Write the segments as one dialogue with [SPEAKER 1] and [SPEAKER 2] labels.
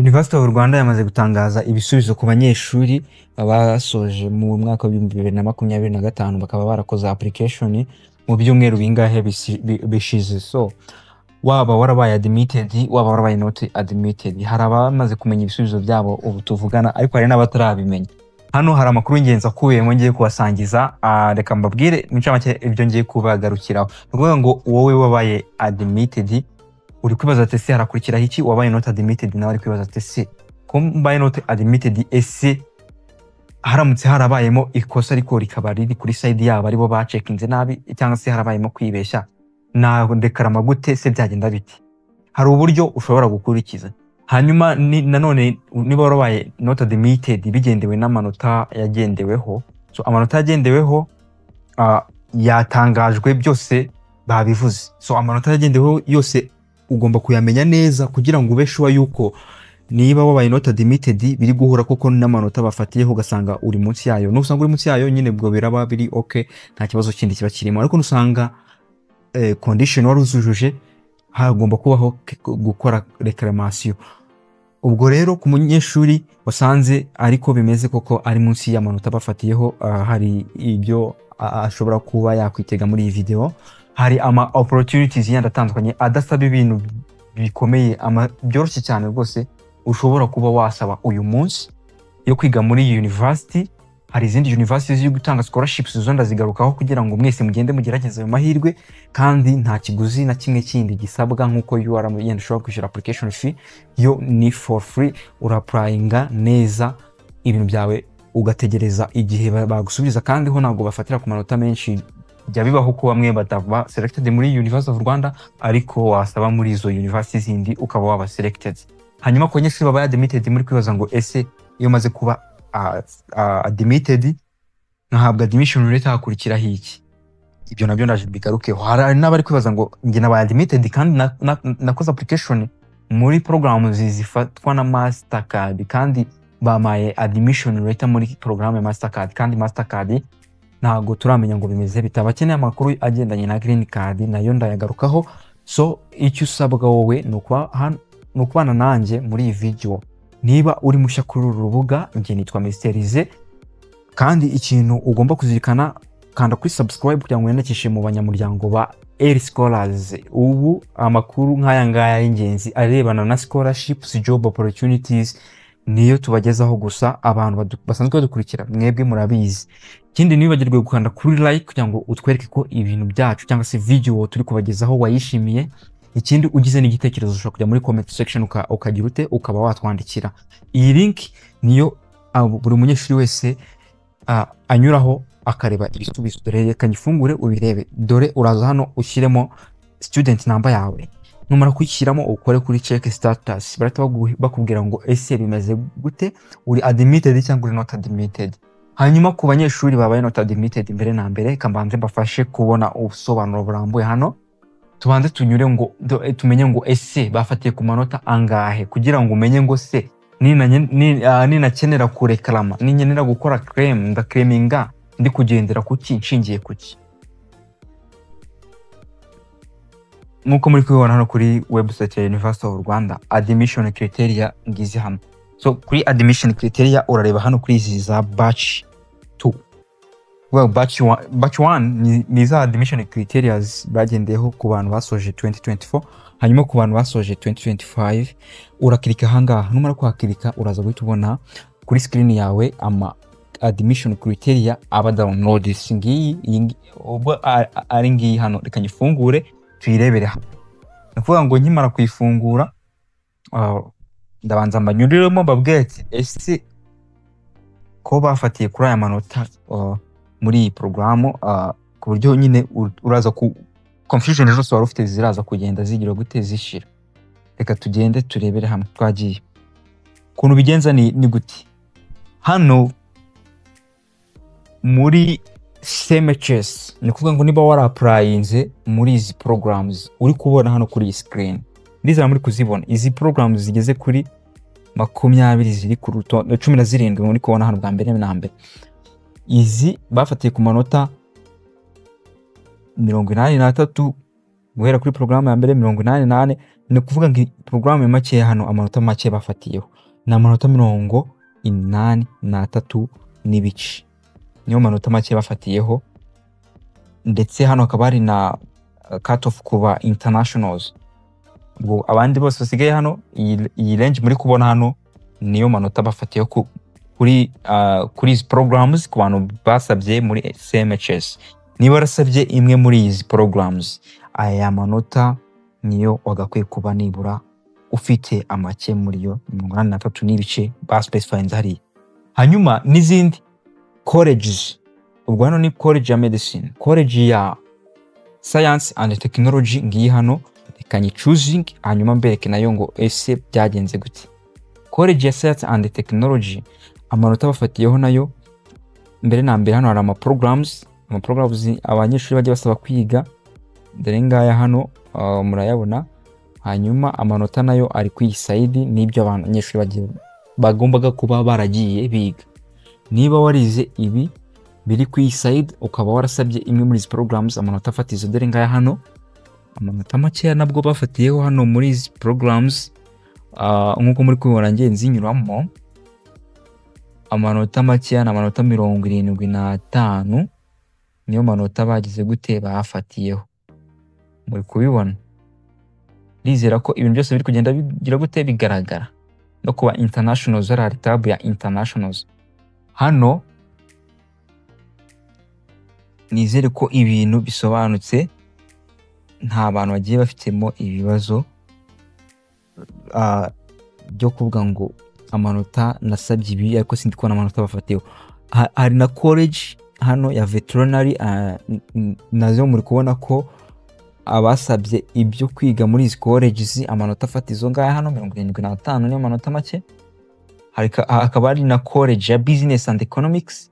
[SPEAKER 1] University of Rwanda yamaze gutangaza ibisubizo ku banyeshuri basoje mu mwaka wa 2025, bakaba barakoze application mu byumweru bingahe bishize. So waba warabaye admitted, waba warabaye not admitted, hari abamaze kumenya ibisubizo byabo ubu tuvugana, ariko hari n'abatarabimenya. Hano hari amakuru y'ingenzi akubiyemo ngiye kubasangiza. Reka mbabwire mu ncamake ibyo ngiye kubagarukiraho. Ni ukuvuga ngo wowe wabaye admitted uri kwibaza ati: "Ese harakurikiraho iki?" Wabaye not admitted nawe ari kwibaza ati: "Ese ko mbaye not admitted, ese haramutse harabayemo ikosa ariko rikaba riri kuri side yabo, aribo bacekinze nabi, cyangwa se harabayemo kwibeshya, nadekarama gute se? Byagenda bite?" Hari uburyo ushobora gukurikiza. Hanyuma nanone niba warabaye not admitted bigendewe n'amanota yagendeweho, so amanota yagendeweho yatangajwe, byose babivuze. So amanota yagendeweho yose ugomba kuyamenya neza kugira ngo ube sure yuko niba wabaye not admitted biri guhura koko n'amanota bafatiyeho, ugasanga uri munsi yayo. Nusanga uri munsi yayo nyine, ubwo biraba biri okay, nta kibazo kindi kiba kirimo. Ariko nusanga condition wari uzujuje, hagomba kubaho gukora reclamation. Ubwo rero ku munyeshuri wasanze ariko bimeze koko, ari munsi y'amanota bafatiyeho, hari ibyo ashobora kuba yakwitega muri iyi video. Hari ama opportunities yandi atandukanye adasaba ibintu bikomeye, byoroshye cyane rwose, ushobora kuba wasaba uyu munsi yo kwiga muri university. Hari izindi universities ziri gutanga scholarships, zo ndazigarukaho, kugira ngo mwese mugende mugerageze ayo mahirwe, kandi nta kiguzi na kimwe kindi gisabwa nk'uko UR yenda ushobora kwishyura application fee. Yo ni for free, urapplyinga neza ibintu byawe, ugategereza igihe bagusubiza. Kandi ho ntabwo bafatira ku manota menshi. Bijya bibaho ko bamwe bataba selected muri University of Rwanda, ariko wasaba muri izo university zindi ukaba waba selected. Hanyuma ku banyeshuri babaye admitted, muri kwibaza ngo: "Ese iyo maze kuba admitted, nkahabwa admission letter, hakurikiraho iki?" Ibyo nabyo ndaje bigarukeho. Hari n'abari kwibaza ngo: "Njye nabaye admitted kandi nakoze application muri porogaramu zifatwa na Mastercard, kandi bampaye admission letter muri porogaramu ya Mastercard, kandi Mastercard ntabwo turamenya ngo bimeze bite." Abakeneye amakuru agendanye na green card nayo ndayagarukaho. So icyo usabwa wowe ni ukubana nanjye muri iyi video. Niba uri mushya kuri uru rubuga, njye nitwa Mysterize, kandi ikintu ugomba kuzirikana, kanda kuri subscribe kugira ngo wiyandikishe mu banyamuryango ba Air Scholars. Ubu amakuru nk'aya ngaya y'ingenzi arebana na scholarships, job opportunities, niyo tubagezaho gusa. Abantu basanzwe badukurikira mwebwe murabizi. Ikindi, ntiwibagirwe gukanda kuri like kugira ngo utwereke ko ibintu byacu cyangwa se video turi kubagezaho wayishimiye. Ikindi, ugize n'igitekerezo ushobora kujya muri comment section, ukagira ute, ukaba watwandikira. Iyi link niyo buri munyeshuri wese anyuraho akareba ibisubizo. Dore reka nyifungure ubirebe. Dore uraza hano ushyiremo student number yawe, numara kuyishyiramo ukore kuri check status. Barahita bakubwira ngo: "Ese bimeze gute? Uri admitted cyangwa uri not admitted?" Hanyuma ku banyeshuri babaye not admitted, mbere na mbere reka mbanze mbafashe kubona ubusobanuro burambuye. Hano tubanze tunyure ngo tumenye ngo ese bafatiye ku manota angahe, kugira ngo umenye ngo se ninakenera kurekarama, ninkenera gukora claim, ndaclaiminga ndi kugendera kuki, nshingiye kuki? Nk'uko muri kubibona hano kuri website ya University of Rwanda, admission criteria ngizi hano. So kuri admission criteria urareba hano kuri izi za batch 2. Well, batch 1, batch 1 ni za admission criteria bagendeyeho ku bantu basoje 2024. Hanyuma ku bantu basoje 2025, urakirika ahangaha. Numara kuhakirika, uraza guhita ubona kuri screen yawe ama admission criteria aba download. Ngiyi ubwo ari ngiyi hano, reka nyifungure tuyirebere hano. Ni ukuvuga ngo nkimara kuyifungura, ndabanza mbanyuriremo, mbabwire ati: "Ese ko bafatiye kuri aya manota muri iyi porogaramu?" Ku buryo nyine uraza ku confusion zose wari ufite ziraza kugenda zigira gute, zishira. Reka tugende turebere hamwe. Twagiye. Ukuntu bigenza ni gute? Hano muri CMHS, ni ukuvuga ngo niba warapplyinze muri izi programs uri kubona hano kuri iyi screen, ndizera muri kuzibona, izi programs zigeze kuri 20 ziri ku rutonde, 17 muri kubona hano bwa mbere na mbere, izi bafatiye ku manota 83. Guhera kuri porogaramu ya mbere 84. Ni ukuvuga ngo porogaramu makeya hano, amanota make bafatiyeho ni amanota 83 n'ibice, niyo manota make bafatiyeho. Ndetse hano hakaba hari na cut off kuba internationals. Ubwo abandi bose basigaye hano, iyi range muri kubona hano niyo manota bafatiyeho kuri izi programs ku bantu basabye muri CMHS. Niba warasabye imwe muri izi programs, aya manota niyo wagakwiye kuba nibura ufite, amake muri yo 83 n'ibice baspecifyinze hariya. Hanyuma n'izindi colleges, ubwo hano ni college ya medicine, college ya science and technology ngiyi hano. Reka nyichoosinge, hanyuma mbereke nayo ngo ese byagenze gute. College ya science and technology, amanota bafatiyeho nayo, mbere na mbere hano hari ama programs abanyeshuri bajya basaba kwiga. Dore ngaya hano, murayabona. Hanyuma amanota nayo ari ku iyi side, n'ibyo abanyeshuri bagombaga kuba baragiye biga. Niba warize ibi biri ku iyi side, ukaba warasabye imwe muri izi programs, amanota fatizo dore ngaya hano. Amanota makeya nabwo bafatiyeho hano muri izi programs, nk'uko muri kubibona ngiye nzinyuramo, amanota makeya ni amanota 75, niyo manota bagize gute, bafatiyeho. Muri kubibona, ndizera ko ibintu byose biri kugenda bigira gute, bigaragara. No kuba internationals, hari tab ya internationals hano. Nizere ko ibintu bisobanutse, nta bantu bagiye bafitemo ibibazo byo kuvuga ngo amanota nasabye ibi ariko sindi kubona amanota bafatiyeho. Hari na college hano ya veterinary, nazo muri kubona ko abasabye ibyo kwiga muri izi colleges, amanota fatizo ngaya hano 75, niyo manota make. Hakaba hari na college ya business and economics.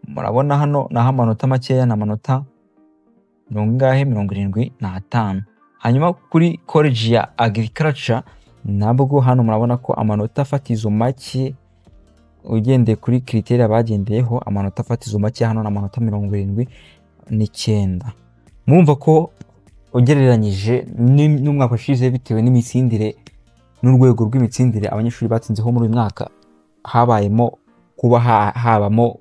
[SPEAKER 1] Murabona hano naho amanota makeya ni amanota mirongo ingahe? 75. Hanyuma kuri college ya agriculture nabwo hano murabona ko amanota fatizo make, ugendeye kuri criteria bagendeyeho, amanota fatizo make hano ni amanota 79. Murumva ko ugereranyije n'umwaka ushize, bitewe n'imitsindire n'urwego rw'imitsindire abanyeshuri batsinzeho muri uyu mwaka, habayemo kuba habamo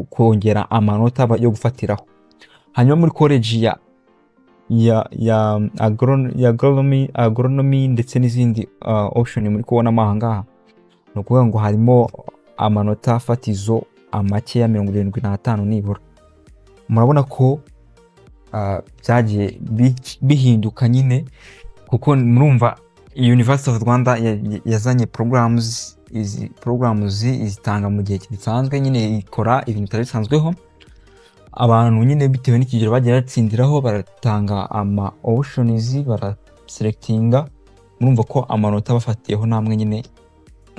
[SPEAKER 1] kongera amanota yo gufatiraho. Hanyuma muri college ya agronomy ndetse n'izindi option muri kubonamo aha ngaha, ni ukuvuga ngo harimo amanota fatizo amake ya 75 nibura. Murabona ko byagiye bihinduka nyine, kuko murumva University of Rwanda yazanye programs, izi programs izitanga mu gihe kidasanzwe nyine, ikora ibintu bitari bisanzweho. Abantu nyine bitewe n'ikigero bagiye batsindiraho baratanga ama options, baraselectinga. Murumva ko amanota bafatiyeho namwe nyine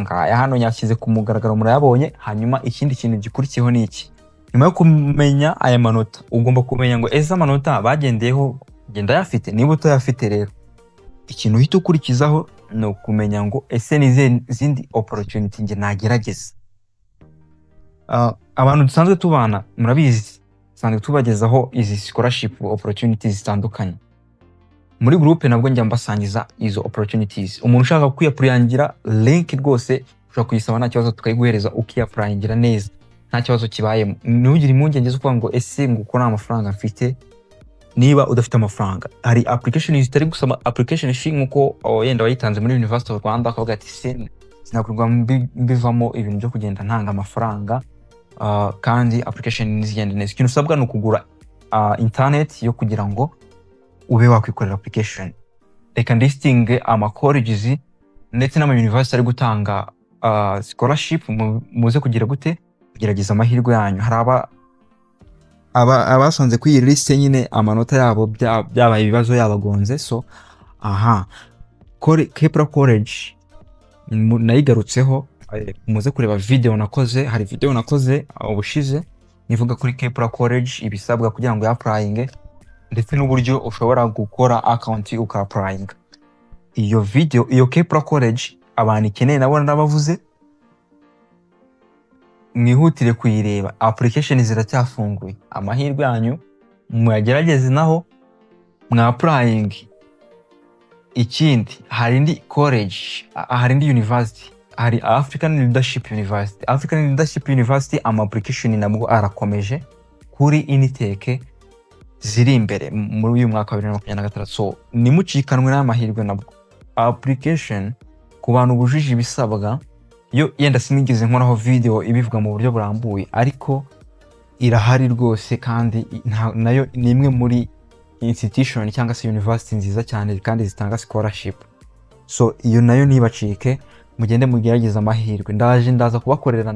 [SPEAKER 1] ngaya hano nyashyize ku mugaragaro, murayabonye. Hanyuma ikindi kintu gikurikiyeho ni iki? Nyuma yo kumenya aya manota, ugomba kumenya ngo ese amanota bagendeyeho genda ayafite? Niba utayafite rero, ikintu uhita ukurikizaho ni ukumenya ngo ese ni izihe zindi opportunity njye nagerageza? Abantu dusanzwe tubana murabizi, dusanzwe tubagezaho izi scholarship opportunities zitandukanye muri groupe, nabwo njya mbasangiza izo opportunities. Umuntu ushaka kwiyapplyingira, link rwose ushobora kuyisaba nta kibazo, tukayiguhereza ukiyapplyingira neza nta kibazo kibayemo. Ntugire impungenge zo kuvuga ngo ese ngo uko nta mafaranga mfite. Niba udafite amafaranga, hari application zitari gusaba application fee, nkuko yenda wayitanze muri University of Rwanda akavuga ati se sinakwirwa mbivamo ibintu byo kugenda ntanga amafaranga, kandi application ntizigende neza. Ikintu usabwa ni ukugura internet yo kugira ngo ube wakwikorera application. Reka ndistinge ama colleges ndetse n'ama university ari gutanga scholarship, muze kugira gute, kugerageza amahirwe yanyu. Hari abasanze kuri iyi liste nyine amanota yabo byabaye ibibazo, yabagonze. So aha Kepler College nayigarutseho, muze kureba video nakoze. Hari video nakoze ubushize nivuga kuri Kepler College, ibisabwa kugira ngo yapplyinge ndetse n'uburyo ushobora gukora account ukapplyinga. Iyo video, iyo Kepler College, abantu ikeneye nabo nabavuze mwihutire kuyireba, application ziracyafunguye. Amahirwe yanyu muyagerageze naho. Mwa applying. Ikindi, hari indi college, hari indi university, hari African Leadership University. African Leadership University, ama application nabwo arakomeje kuri intake ziri imbere muri uyu mwaka wa 2026. So nimucikanwe n'amahirwe. Nabwo application ku bantu bujuje ibisabwa, yo yenda sinigeze nkoraho video ibivuga mu buryo burambuye, ariko irahari rwose, kandi nayo ni imwe muri institution cyangwa se university nziza cyane kandi zitanga scholarship. So iyo nayo ntibacike, mugende mugerageze amahirwe. Ndaje, ndaza kubakorera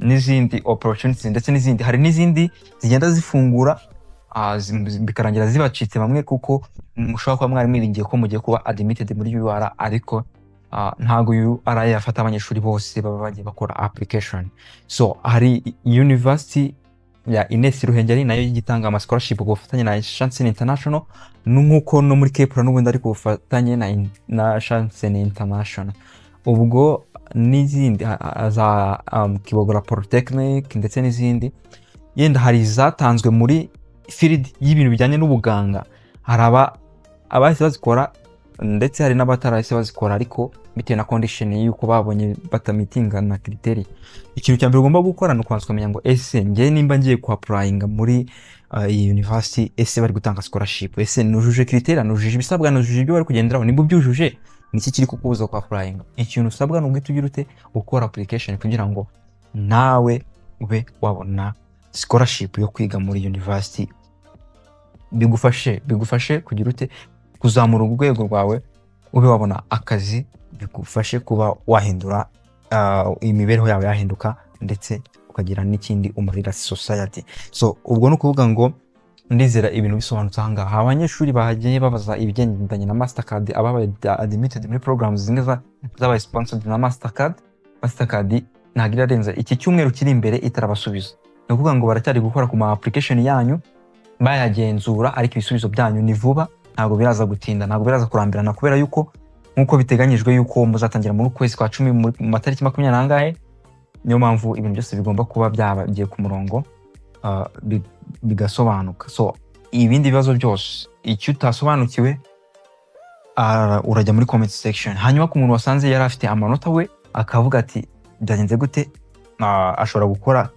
[SPEAKER 1] n'izindi opportunities ndetse n'izindi. Hari n'izindi zigenda zifungura, bikarangira zibacitse bamwe, kuko mushobora kuba mwari mwiringiye ko mugiye kuba admitted muri UR, ariko ntabwo UR yafata abanyeshuri bose baba bagiye bakora application. So hari university ya Ines Ruhengeri, nayo igitanga ama scholarship ku bufatanye na Chancen International, nk'uko no muri Kepler n'ubundi ari ku bufatanye na Chancen International. Ubwo n'izindi za Kibogora Polytechnic ndetse n'izindi. Yenda hari izatanzwe muri field y'ibintu bijyanye n'ubuganga, hari abahise bazikora ndetse hari n'abatarahise bazikora, ariko bitewe na condition y'uko babonye batameetinga na criteria. Ikintu cya mbere ugomba gukora ni ukubanza ukamenya ngo: ese njye nimba ngiye ku applyinga muri iyi university, ese bari gutanga scholarship? Ese nujuje criteria, nujuje ibisabwa, nujuje ibyo bari kugenderaho? Nimba ubyujuje, niki kiri kukubuza ku applyinga? Ikintu usabwa ni uguhita ugira ute? Gukora application kugira ngo nawe ube wabona scholarship yo kwiga muri university, bigufashe kugira ute? Kuzamura urwego rwawe, ube wabona akazi, bigufashe kuba wahindura imibereho yawe yahinduka, ndetse ukagira n'ikindi umarira society. So ubwo ni ukuvuga ngo ndizera ibintu bisobanutse ahangaha. Abanyeshuri bagiye babaza ibigendanye na Mastercard, ababaye admitted muri programs zimwe zabaye sponsored na Mastercard, Mastercard ntabwo irarenza iki cyumweru kiri imbere itarabasubiza. Ni ukuvuga ngo baracyari gukora ku ma application yanyu bayagenzura, ariko ibisubizo byanyu ni vuba, ntabwo biraza gutinda, ntabwo biraza kurambirana, kubera yuko nk'uko biteganyijwe yuko muzatangira muri ukwezi kwa 10 mu matariki 20 n'angahe. Niyo mpamvu ibintu byose bigomba kuba byabagiye ku murongo, bigasobanuka. So ibindi bibazo byose, icyo utasobanukiwe, urajya muri comment section. Hanyuma ku muntu wasanze yari afite amanota, we akavuga ati: "Byagenze gute?" Ashobora gukora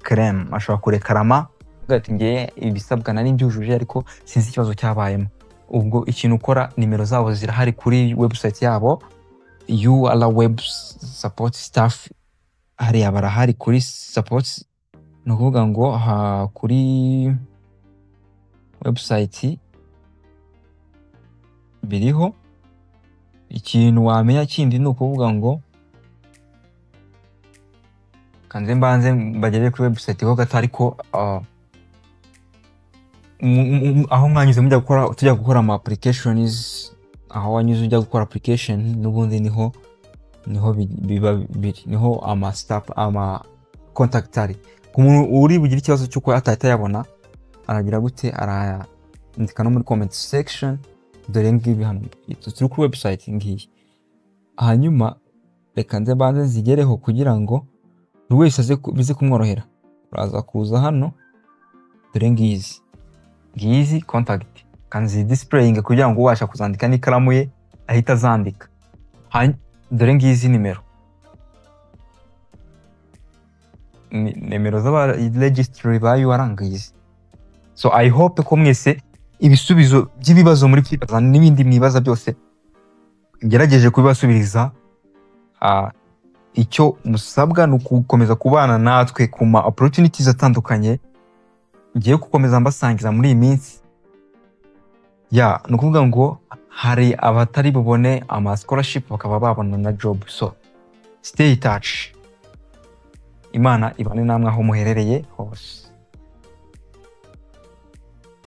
[SPEAKER 1] claim, ashobora kureclaima, avuga ati: "Ngiye ibisabwa nari mbyujuje, ariko sinzi ikibazo cyabayemo." Ubwo ikintu ukora, nimero zabo zirahari kuri website yabo, UR web support staff hariya barahari kuri support. Ni ukuvuga ngo kuri website biriho. Ikintu wamenya kindi ni ukuvuga ngo kanze mbanze mbagere kuri website ho gato, ariko aho mwanyuze mujya gukora, tujya gukora ama applications, aho wanyuze ujya gukora application n'ubundi niho biba biri, niho ama step, ama contact ari. Ku muntu uri bugire ikibazo cy'uko atahita yabona, aragira gute? Arandika no muri comment section. Dore ngibi hano turi kuri website ngiyi. Hanyuma reka nze mbanze nzigereho kugira ngo buri wese aze bize kumworohera. Uraza kuza hano, dore ngizi contact, kanzi displaying kugira ngo ubasha kuzandika n'ikaramu ye ahita azandika. Dore ngizi nimero. Nimero z'aba registry ba UR ngizi. So I hope ko mwese ibisubizo by'ibibazo muri kwibaza n'ibindi mwibaza byose ngerageje kubibasubiriza. Icyo musabwa ni ugukomeza kubana natwe ku ma opportunities atandukanye ngiye gukomeza mbasangiza muri iyi minsi. Ya, ni ukuvuga ngo hari abatari bubone ama scholarship bakaba babona na job. So stay in touch. Imana ibane namwe aho muherereye hose.